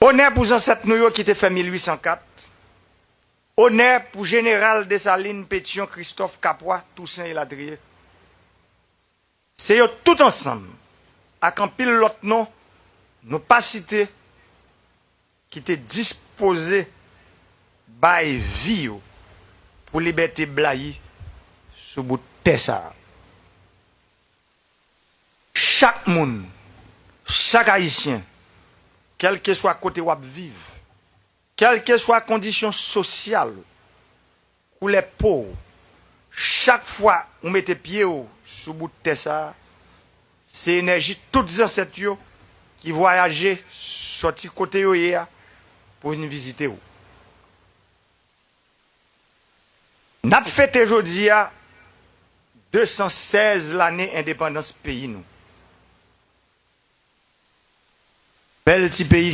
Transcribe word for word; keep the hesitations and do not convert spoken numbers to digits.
Onè pou zansèt nou yo ki te fè mil uit san kat. Onè pou Jeneral Desalin, Petyon, Kristòf, Kapwa, Tousen elatriye. Se yo tout ansanm, ak anpil lòt non nou pa site, ki te dispoze bay vi yo pou libète blayi sou bout tè sa a. Chak moun, chak Ayisyen, kèlkeswa kote w ap viv, kèlkeswa kondisyon sosyal ou, koulè po w, chak fwa ou mete pye w sou bout tè sa a, se enèji tout zansèt yo ki vwayaje sòti kote yo ye a pou vin vizite w. N ap fete jodi a de san sèz lane endepandans peyi nou. Bèl ti peyi